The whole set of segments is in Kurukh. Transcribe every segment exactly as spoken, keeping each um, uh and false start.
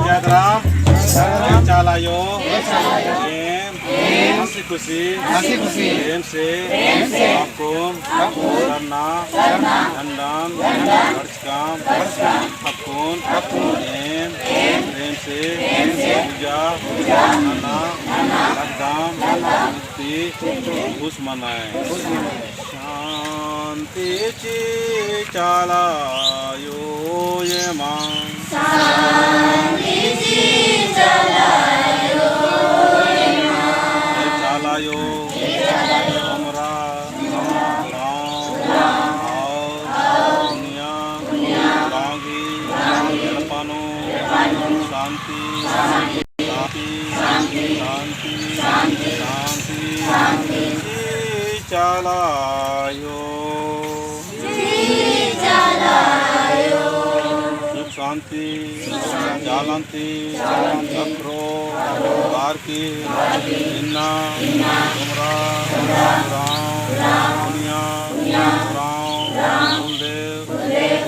जय राम, जय चाला आयो, एम हंसी खुशी, हंसी खुशी, एम से, एम से, अक्कुन, अक्कुन, सरना, सरना, झंडन, झंडन, काम, काम, अक्कुन, अक्कुन, एम, एम से, एम से, पूजा, पूजा, नना, नना, लगदम, लगदम, मुक्ति, खुश मनाए। शांति ची चाला आयो एमा। शांति ची चाला आयो एमा। ए चाला आयो, ए चाला आयो, हमरा, हमरा, गाँव, गाँव, और दुनिया, दुनिया, रागी, एड़पा नू, एड़पा नू, शांति, शांति, शांति, शांति, शांति, शांति, शांति, ची चाला आयो। ची चाला आयो। सुख शांति चालन ती अखरो बारकी इन्ना तुमरा उराँव दुनिया उराँव कुलदेव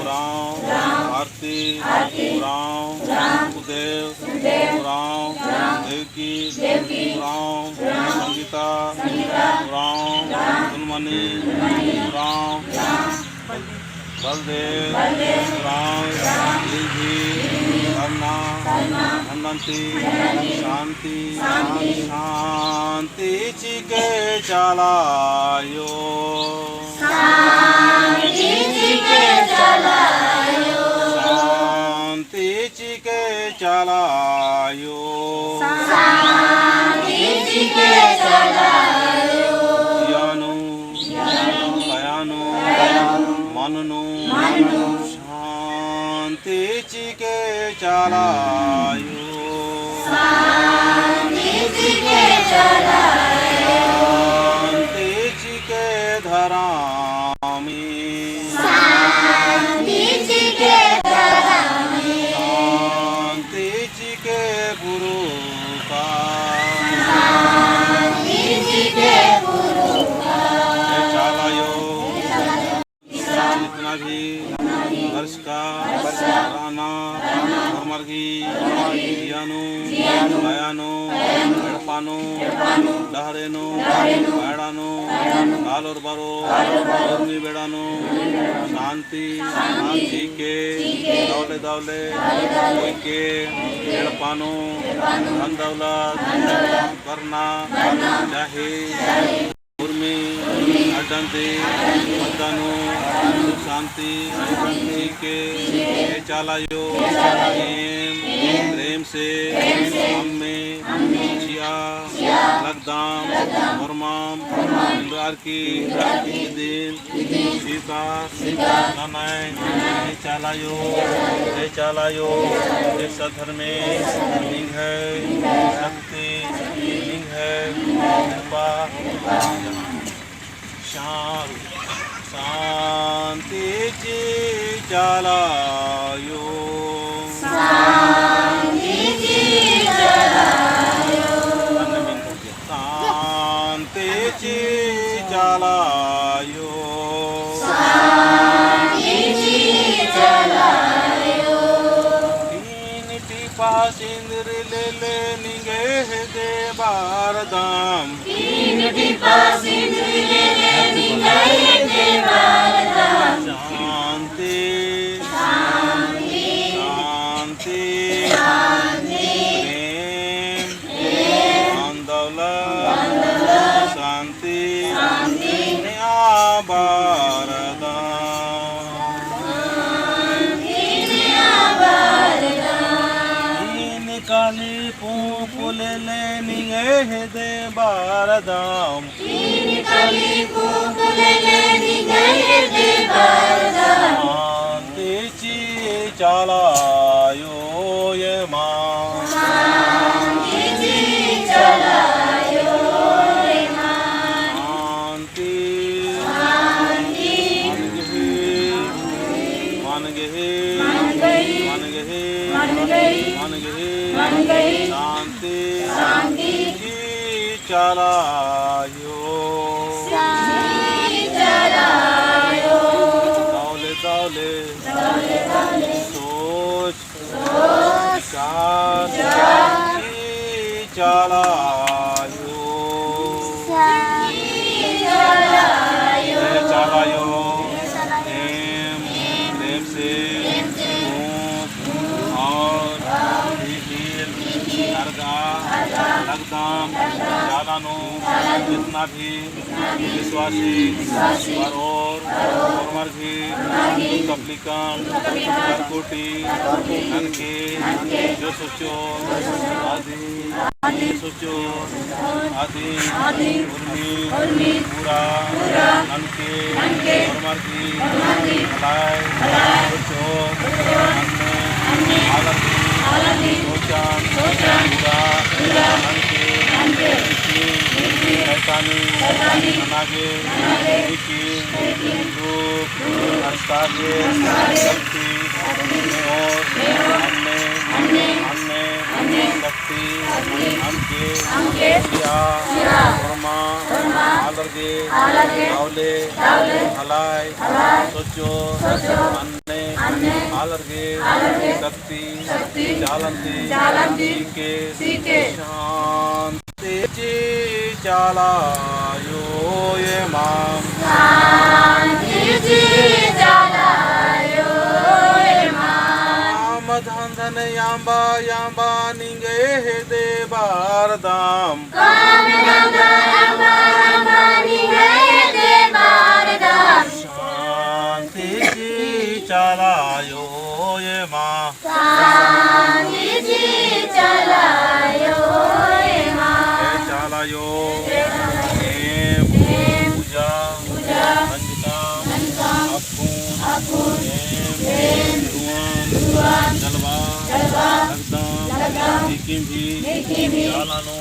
उराँव आरती उराँव कुलदेव उराँव देवकी उराँव संगीता उराँव फुलमनी उराँव बलदेव, राम, रिद्धि, करना, धनवंती, शांति, शांति चिके चाला आयो। शांति चिके चाला आयो। शांति चिके चाला आयो। शांति चिके चाला आयो। जिया नू, काया नू, मन नू, शांति चिके चाला आयो। शांति चिके चाला आयो। शांति चिके धरामी। शांति चिके धरामी। शांति चिके पुरुखा। शांति चिके पुरुखा। जय चाला आयो। जितना भी दर्शका रहना, होरमर गही जिया नू, काया नू, एड़पा नू, डहरे नू, पैड़ा नू, कालोर बारो, उर्मी बेड़ा नू, शांति, शांति चिके, दवले दवले, कोई के, एड़पा नू, धन दौलत, करना, चाहे, उर्मी, अड्डा ती, पद्दा नू, सुख शांति, चिके, ए चाला आयो, एम, प्रेम से, अम्मे, चिआ, लगदम, होरमम, इन्द्रार की, इदिन, स्वीकार, ननय, ए चाला आयो, ए चाला आयो, ए सद्धर्मे, निंग्है, शक्ति, निंग्है, कृपा, शांति, शांति ची चाला आयो। शांति ची चाला आयो। अन्य मिनट हो गया। शांति ची चाला आयो। शांति ची चाला आयो। तीन टिपा सिंदरी लेले निंग्है हेद्दे बरदम। तीन टिपा सिंदरी लेले निंग्है हेद्दे बरदम। शांति, शांति, शांति, शांति, प्रेम, धन दौलत, शांति, नेआ बरदम। तीन काली पूँप लेले निंग्है हेद्दे बरदम। तीन काली पूँप लेले निंग्है हेद्दे बरदम। शांति ची चाला आयो एमा। शांति ची चाला आयो एमा। शांति। शांति। मन गही। मन गही। शांति। शांति। ची चाला आयो। ची चाला आयो। दवले दवले। सोच विचार की चाला आयो। ए चाला आयो। एम प्रेम से ऊँख और ख़ीख़ील अर्गा लगदम। चाला नू जितना भी विश्वासी बरओर, ओर्मर गही तकलीफन, तरकुटी ननके जो सोचो अदिन, जो सोचो अदिन, उर्मी पूरा ननके, ओर्मर गही भलाई सोचो, अन्ने आलर गही सोचन पूरा ननके, शैतानी नना गे, लेकिन दुख, अंतागे, शक्ति, और अन्ने, अन्ने, शक्ति, हमके, चिआ, ओर्मा, आलर गे, दवले, भलाई, सोचो, अन्ने, आलर गे, शक्ति, चालन ती, सीके, शांति ची चाला आयो एमा। शांति ची चाला आयो एमा। काम धन धन अम्बा अम्बा निंग्है हेद्दे बरदम। काम धन धन अम्बा अम्बा निंग्है हेद्दे बरदम। शांति ची चाला आयो एमा। शांति ची चाला आयो एमा। ए चाला आयो, एम पूजा नंजकम अक्कुन एम धुवन जलवा लगदम। लेकिन भी चाला नू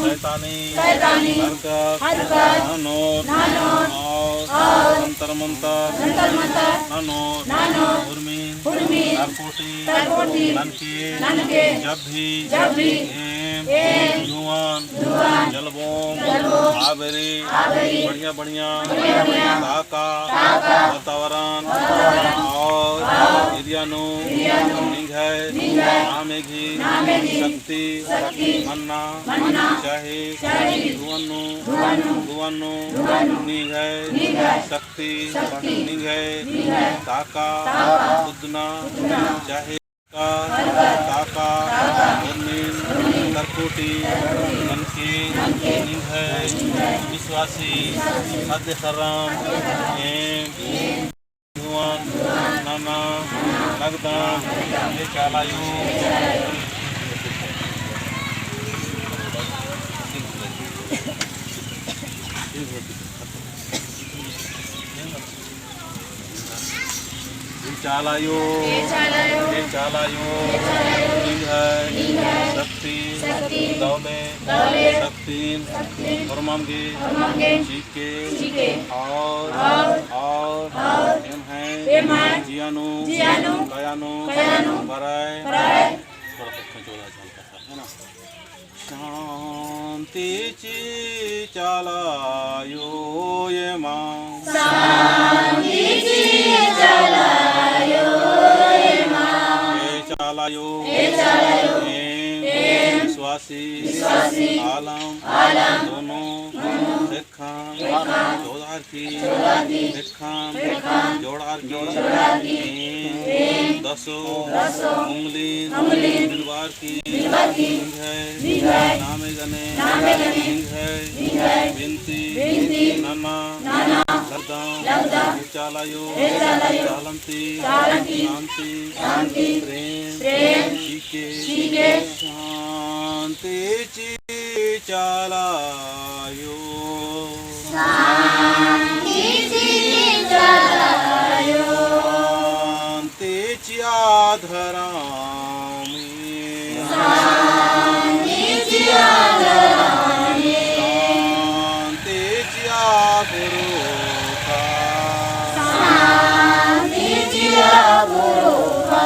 शैतानी हरकत, हरकत, ननोत, ननोत, और, और, अंतर मंतर, अंतर मंतर, ननोत, ननोत, उर्मी, उर्मी, तरकोटी, तरकोटी, ननके, ननके, जब भी, जब भी, एम, एम, धुवन, धुवन, जलबोम, जलबोम, आबेरी, आबेरी, बढ़िया, बढ़िया, बढ़िया, बढ़िया, ताका, ताका, वातावरण, वातावरण, और, और, एरिया नू, एरिया नू, निंग्है, निंग्है, नामे गही, नामे गही, शक्ति, शक्ति, मन्ना, मन्ना, चाही, चाही, धुवन नू, धुवन नू, धुवन नू, धुवन नू, निंग्है, निंग्है, शक्ति, शक्ति, निंग्है, निंग्है, ताका, ताका, उदना, उदना, चाही, का, ताका, ताका, उर्मिन, तरकुटी, ननके, ननके, निंग्है, निंग्है, विश्वासी, विश्वासी, खाद्य खर्रम, एम, धुवन नना लगदम। ए चाला आयो। ए चाला आयो। ए चाला आयो। ए चाला आयो। निंग्है। निंग्है। शक्ति। शक्ति। दवले। दवले। शक्तिन। शक्तिन। होरमम गे। होरमम गे। के, के, और, और, और, और, एम्है, एम्है, जिया नू, जिया नू, कया नू, कया नू, बरय, बरय। थोड़ा सा खींचो, है ना? शांति ची चाला आयो एमा। शांति ची चाला आयो एमा। ए चाला आयो। ए चाला आयो। एम, एम, विश्वासी, विश्वासी, आलम, आलम, दोनों, दोनों, ख़ेक्खन, ख़ेक्खन, जोड़ारकी, जोड़ारकी, ख़ेक्खन, ख़ेक्खन, जोड़ारकी, जोड़ारकी, एम, एम, दसो, दसो, उंगलिन, उंगलिन, मिलवारकी, मिलवारकी, निंग्है, निंग्है, नामे गने, नामे गने, निंग्है, निंग्है, बिनती, बिनती, नना, नना, लगदम, लगदम, ए चाला आयो, ए चाला आयो, चालन ती, चालन ती, शांति, शांति, प्रेम, प्रेम, चिके, चिके, शांति ची चाला आयो। शांति ची चाला आयो। शांति चिआ धरमी। शांति चिआ धरमी। शांति चिआ पुरुखा। शांति चिआ पुरुखा।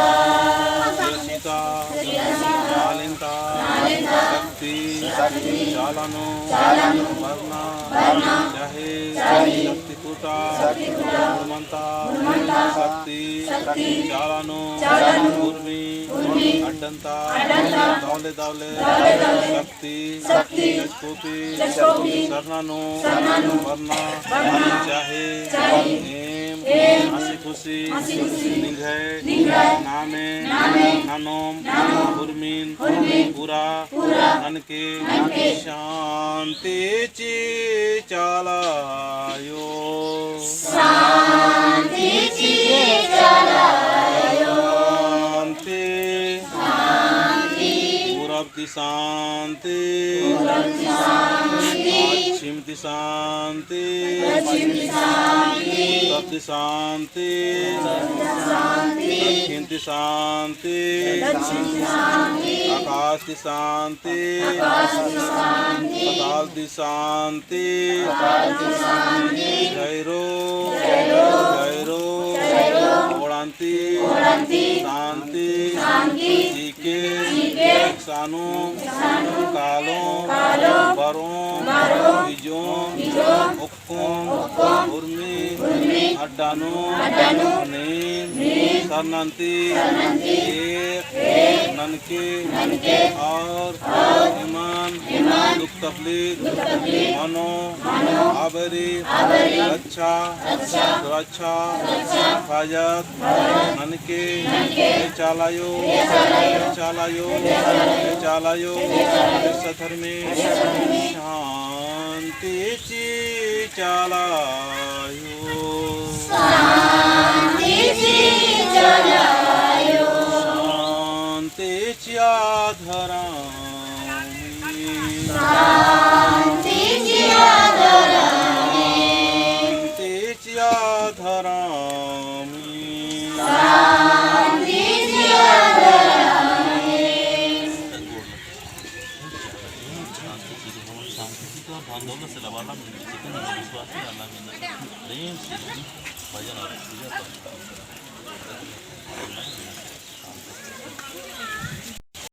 चिआ सीता। चिआ सीता। नालिन्ता। नालिन्ता। शक्ति। शक्ति। चाला नू। चाला नू। बरना। बरना। चाही। चाही। शक्ति कुटा, शक्ति कुटा, गुणमंता, गुणमंता, शक्ति, शक्ति, चाला नू, चाला नू, उर्मी, उर्मी, अड्डंता, अड्डंता, दवले, दवले, दवले, दवले, शक्ति, शक्ति, चचकोपी, चचकोपी, सरना नू, सरना नू, बरना, बरना, चाहे, चाहे, एम, एम, हँसी खुशी, हँसी खुशी, निंग्है, निंग्है, नामे, नामे, ननोम, ननोम, उर्मिन, उर्मिन, पूरा, पूरा, ननके, ननके, शांति ची चाला आयो। शांति ची चाला आयो। शांति। शांति। पूरब ती शांति। पूरब ती शांति। पश्चिम ती शांति। पश्चिम ती शांति। उत्तर ती शांति। उत्तर ती शांति। दक्षिण ती शांति। दक्षिण ती शांति। आकाश ती शांति। आकाश ती शांति। पाताल ती शांति। पाताल ती शांति। जैरो। जैरो। जैरो। ओड़ान्ती। ओड़ान्ती। शांति। शांति। चीके। चीके। सानू। सानू। कालो। कालो। बरो। बरो। बिजो। बिजो। ओक्कोम। ओक्कोम। उर्मी। उर्मी। अड्डानू। अड्डानू। नीम। नीम। सरनन्ती। सरनन्ती। एक। एक। ननके। ननके। और। और। ईमान। ईमान। दुख तकलीफ। दुख तकलीफ। मनो। मनो। आबरी। आबरी। रक्षा। रक्षा। सुरक्षा। सुरक्षा। हिफाजत। ननके, ननके, ए चाला आयो, ए चाला आयो, ए चाला आयो, ए चाला आयो, ए चाला आयो, ए सधर्मे, ए सधर्मे, शांति ची चाला आयो। शांति ची चाला आयो। शांति चिआ धरम। शांति चिआ धरम। शांति चिआ धरम। शांति चिआ धरम। शांति चिआ धरम।